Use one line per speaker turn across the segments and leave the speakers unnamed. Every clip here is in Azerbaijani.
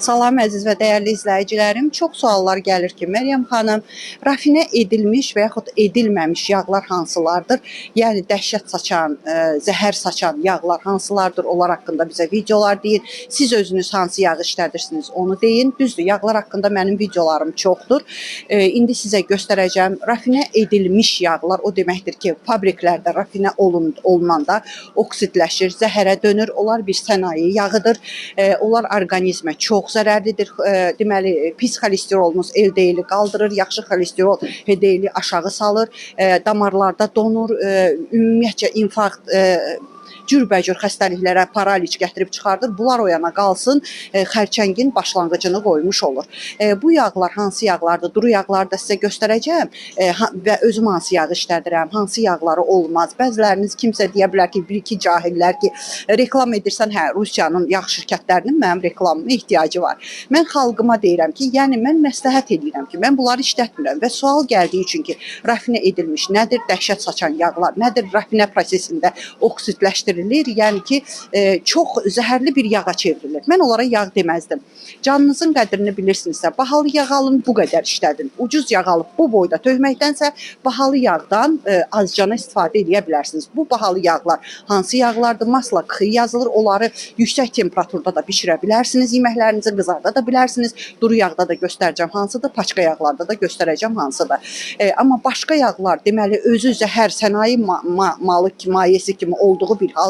Salam əziz və dəyərli izləyicilərim. Çox suallar gəlir ki, Məryəm xanım, rafinə edilmiş və yaxud edilməmiş yağlar hansılardır? Yəni dəhşət saçan, zəhər saçan yağlar hansılardır? Onlar haqqında bizə videolar deyin. Siz özünüz hansı yağı işlədirsiniz, onu deyin. Düzdür, yağlar haqqında mənim videolarım çoxdur. İndi sizə göstərəcəm. Rafinə edilmiş yağlar o deməkdir ki, fabriklərdə rafinə olunanda oksidləşir, zəhərə dönür. Onlar bir sənaye yağıdır. Onlar orqanizmə çox zərərlidir. Deməli, pis xolesterollumuz LDL-i qaldırır, yaxşı xolesteroll HDL-i aşağı salır, damarlarda donur, ümumiyyətcə infarkt, cürbəcür xəstəliklərə paraliç gətirib çıxardır. Bunlar o yana qalsın, xərçəngin başlanğıcını qoymuş olur. Bu yağlar hansı yağlardır? Duru yağları da sizə göstərəcəm və özüm hansı yağı işlədirəm, hansı yağları olmaz. Bəziləriniz kimsə deyə bilər ki, bir-iki cahillər ki, reklam edirsən, hə, Rusiyanın yağ şirkətlərinin mənim reklamıma ehtiyacı var. Mən xalqıma deyirəm ki, yəni mən məsləhət edirəm ki, mən bunları işlətmirəm və sual gəldiyi üçün ki, rafinə edilmiş nədir, dəhşət saçan yağlar nədir, rafinə prosesində oksidləşdirilir, yəni ki, çox zəhərli bir yağa çevrilir. Mən onlara yağ deməzdim. Canınızın qədrini bilirsinizsə, bahalı yağ alın, bu qədər işlədin. Ucuz yağ alıb bu boyda tökməkdənsə, bahalı yağdan azcana istifadə edə bilərsiniz. Bu bahalı yağlar hansı yağlardır? Masla xı yazılır. Onları yüksək temperaturda da bişirə bilərsiniz. Yeməklərinizi qızarda da bilərsiniz. Duru yağda da göstərəcəm hansıdır, paçka yağlarda da göstərəcəm hansıdır. Amma başqa yağlar, deməli özü zəhər, sənaye malı mayesi kimi olduğu bir halda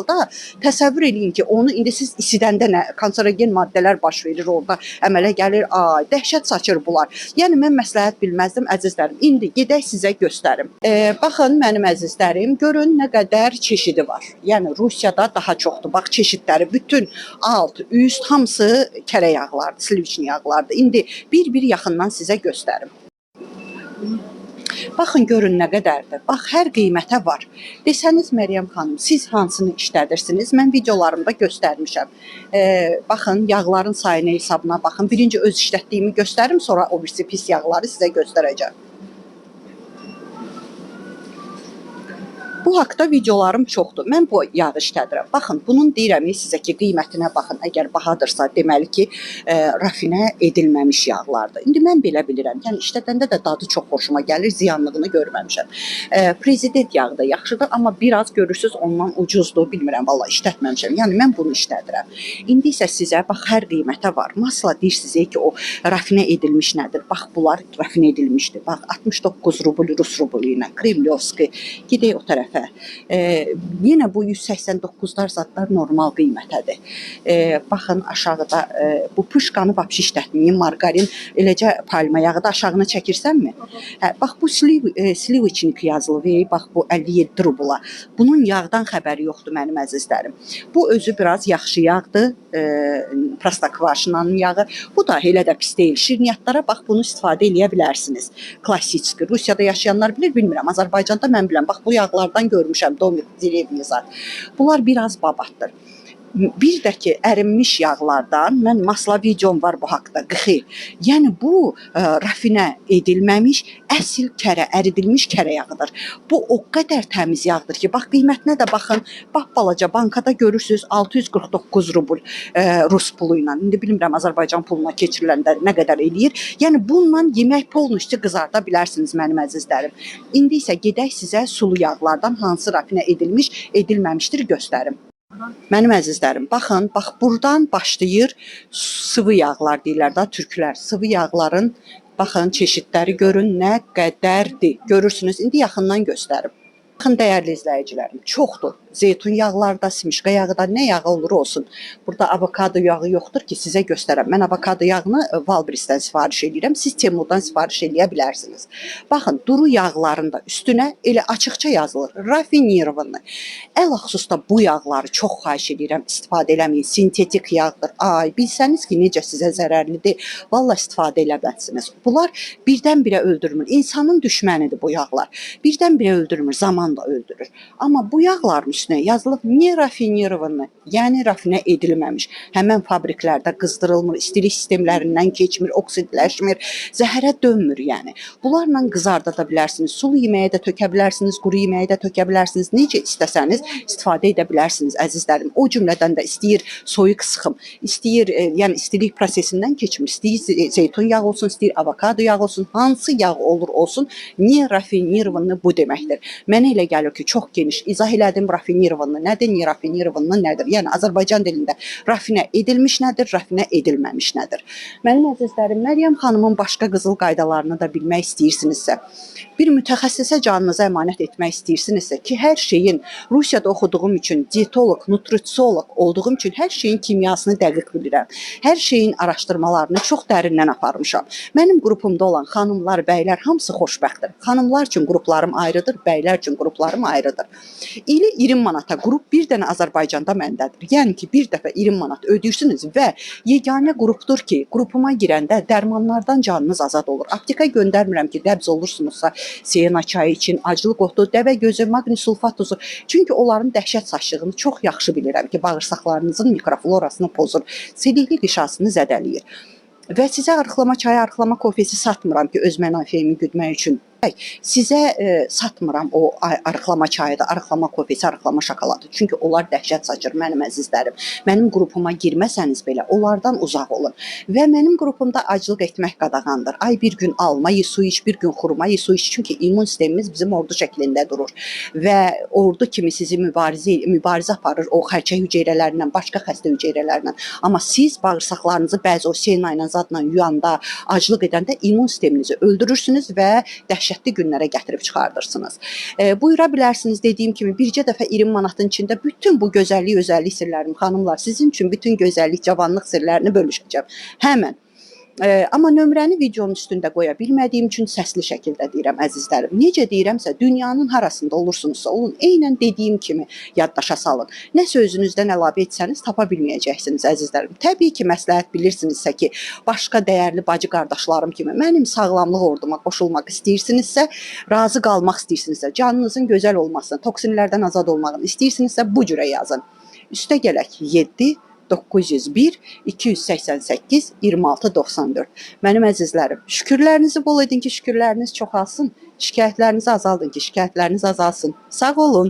təsəvvür eləyin ki, onu indi siz isidəndə nə kanserogen maddələr baş verir orada, əmələ gəlir. Ay, dəhşət saçır bunlar. Yəni mən məsləhət bilməzdim əzizlərim. İndi gedək sizə göstərim. Baxın mənim əzizlərim, görün nə qədər çeşidi var. Yəni Rusiyada daha çoxdur. Bax çeşidləri bütün alt, üst hamısı kərə yağlardır, sliviçni yağlardır. İndi bir-bir yaxından sizə göstərim. Baxın görün nə qədərdir. Bax hər qiymətə var. Desəniz Məryəm xanım, siz hansını işlədirsiniz? Mən videolarımda göstərmişəm. Baxın yağların sayına hesabına baxın. Birinci öz işlətdiyimi göstərim, sonra o birisi pis yağları sizə göstərəcəm. Bu haqda videolarım çoxdur. Mən bu yağı işlədirəm. Baxın, bunun deyirəm sizə ki, qiymətinə baxın. Əgər bahadırsa, deməli ki, rafinə edilməmiş yağlardır. İndi mən belə bilirəm. Yəni işlədəndə də dadı çox xoşuma gəlir, ziyanlığını görməmişəm. Prezident yağı da yaxşıdır, amma biraz görürsüz ondan ucuzdur. Bilmirəm, vallah işlətməmişəm. Yəni mən bunu işlədirəm. İndi isə sizə bax hər qiymətə var. Masla deyirsiniz ki, o rafinə edilmiş nədir? Bax bunlar rafinə edilmişdir. Bax 69 rubl rus rublu ilə Kremlyovski. Gedək o tərəfə. Yenə bu 189-lar zadlar normal qiymətədir. Baxın aşağıda bu pışkanı vapşi işlətməyin, marqarin eləcə palma yağı da aşağını çəkirsənmi? Hə, bax bu sliviçnik yazılır, bax bu 57 rubla. Bunun yağdan xəbəri yoxdur mənim əzizlərim. Bu özü biraz yaxşı yağdır, prostakvaşinanın yağı. Bu da elə də pis deyil. Şirniyyatlara bax bunu istifadə eləyə bilərsiniz. Klassik. Rusiyada yaşayanlar bilir, bilmirəm. Azərbaycanda mən bilirəm. Bax bu yağlardan görmüşəm, Domik Direvni zat. Bunlar biraz babatdır. Bir də ki, ərinmiş yağlardan mən masla videom var bu haqda, qıxı. Yəni bu rafinə edilməmiş əsl kərə, əridilmiş kərə yağıdır. Bu o qədər təmiz yağdır ki, bax qiymətinə də baxın. Bax balaca bankada görürsüz 649 rubl rus pulu ilə. İndi bilmirəm Azərbaycan puluna keçiriləndə nə qədər eləyir. Yəni bununla yemək polnuscu qızarda bilərsiniz mənim əzizlərim. İndi isə gedək sizə sulu yağlardan hansı rafinə edilmiş, edilməmişdir göstərim. Mənim əzizlərim, baxın, bax burdan başlayır sıvı yağlar deyirlər da türklər. Sıvı yağların baxın çeşidləri görün nə qədərdir. Görürsünüz, indi yaxından göstərim. Baxın dəyərli izləyicilərim, çoxdur. Zeytun yağları da, simişka yağı da, nə yağı olur olsun. Burada avokado yağı yoxdur ki, sizə göstərəm. Mən avokado yağını Valbrisdən sifariş edirəm. Siz Temudan sifariş eləyə bilərsiniz. Baxın, duru yağların da üstünə elə açıqca yazılır. Rafinirovanı. Ələxüsus da bu yağları çox xahiş edirəm, istifadə eləməyin. Sintetik yağdır. Ay, bilsəniz ki, necə sizə zərərlidir. Vallah istifadə eləməzsiniz. Bunlar birdən-birə öldürmür. İnsanın düşmənidir bu yağlar. Birdən-birə öldürmür, zaman da öldürür. Amma bu yağların üstünə yazılıb nerafinirovanı, yəni rafinə edilməmiş. Həmən fabriklərdə qızdırılmır, istilik sistemlərindən keçmir, oksidləşmir, zəhərə dönmür yəni. Bunlarla qızarda da bilərsiniz, sulu yeməyə də tökə bilərsiniz, quru yeməyə də tökə bilərsiniz. Necə istəsəniz istifadə edə bilərsiniz əzizlərim. O cümlədən də istəyir soyuq sıxım, istəyir yəni istilik prosesindən keçmir, istəyir zeytun yağı olsun, istəyir avokado yağı olsun, hansı yağ olur olsun, nerafinirovanı bu deməkdir. Mənə elə gəlir ki, çox geniş izah elədim rafinirovanı nədir, nerafinirovanı nədir? Yəni Azərbaycan dilində rafinə edilmiş nədir, rafinə edilməmiş nədir? Mənim əzizlərim, Məryəm xanımın başqa qızıl qaydalarını da bilmək istəyirsinizsə, bir mütəxəssisə canınızı əmanət etmək istəyirsinizsə ki, hər şeyin Rusiyada oxuduğum üçün dietoloq, nutritsoloq olduğum üçün hər şeyin kimyasını dəqiq bilirəm. Hər şeyin araşdırmalarını çox dərindən aparmışam. Mənim qrupumda olan xanımlar, bəylər hamısı xoşbəxtdir. Xanımlar üçün qruplarım ayrıdır, bəylər üçün qruplarım ayrıdır. İli 20 manata qrup bir dənə Azərbaycanda məndədir. Yəni ki, bir dəfə 20 manat ödəyirsiniz və yeganə qrupdur ki, qrupuma girəndə dərmanlardan canınız azad olur. Apteka göndərmirəm ki, dəbz olursunuzsa, sena çayı için, acılıq otu, dəvə gözü, maqni sulfat tuzu. Çünki onların dəhşət saçdığını çox yaxşı bilirəm ki, bağırsaqlarınızın mikroflorasını pozur, silikli qişasını zədələyir. Və sizə arıqlama çayı, arıqlama kofesi satmıram ki, öz mənafeyimi güdmək üçün. Sizə satmıram o arıqlama çayı da, arıqlama kofesi, arıqlama şokoladı. Çünki onlar dəhşət saçır mənim əzizlərim. Mənim qrupuma girməsəniz belə onlardan uzaq olun. Və mənim qrupumda aclıq etmək qadağandır. Ay bir gün alma ye, su iç, bir gün xurma ye, su iç. Çünki immun sistemimiz bizim ordu şəklində durur və ordu kimi sizi mübarizə aparır o xərçəng hüceyrələrindən, başqa xəstə hüceyrələrlə. Amma siz bağırsaqlarınızı bəzi o sena ilə zadla yuyanda, aclıq edəndə immun sisteminizi öldürürsünüz və dəhşətli günlərə gətirib çıxardırsınız. Buyura bilərsiniz, dediyim kimi bircə dəfə 20 manatın içində bütün bu gözəllik, özəllik sirlərimi xanımlar sizin üçün bütün gözəllik, cavanlıq sirlərini bölüşəcəm. Həmən. Amma nömrəni videonun üstündə qoya bilmədiyim üçün səsli şəkildə deyirəm əzizlərim. Necə deyirəmsə, dünyanın harasında olursunuzsa olun, eynən dediyim kimi yaddaşa salın. Nəsə özünüzdən əlavə etsəniz tapa bilməyəcəksiniz əzizlərim. Təbii ki, məsləhət bilirsinizsə ki, başqa dəyərli bacı qardaşlarım kimi mənim sağlamlıq orduma qoşulmaq istəyirsinizsə, razı qalmaq istəyirsinizsə, canınızın gözəl olmasını, toksinlərdən azad olmağını istəyirsinizsə bu cürə yazın. Üstə gələk 7 901 288 26 94. Mənim əzizlərim, şükürlərinizi bol edin ki, şükürləriniz çoxalsın. Şikayətlərinizi azaldın ki, şikayətləriniz azalsın. Sağ olun.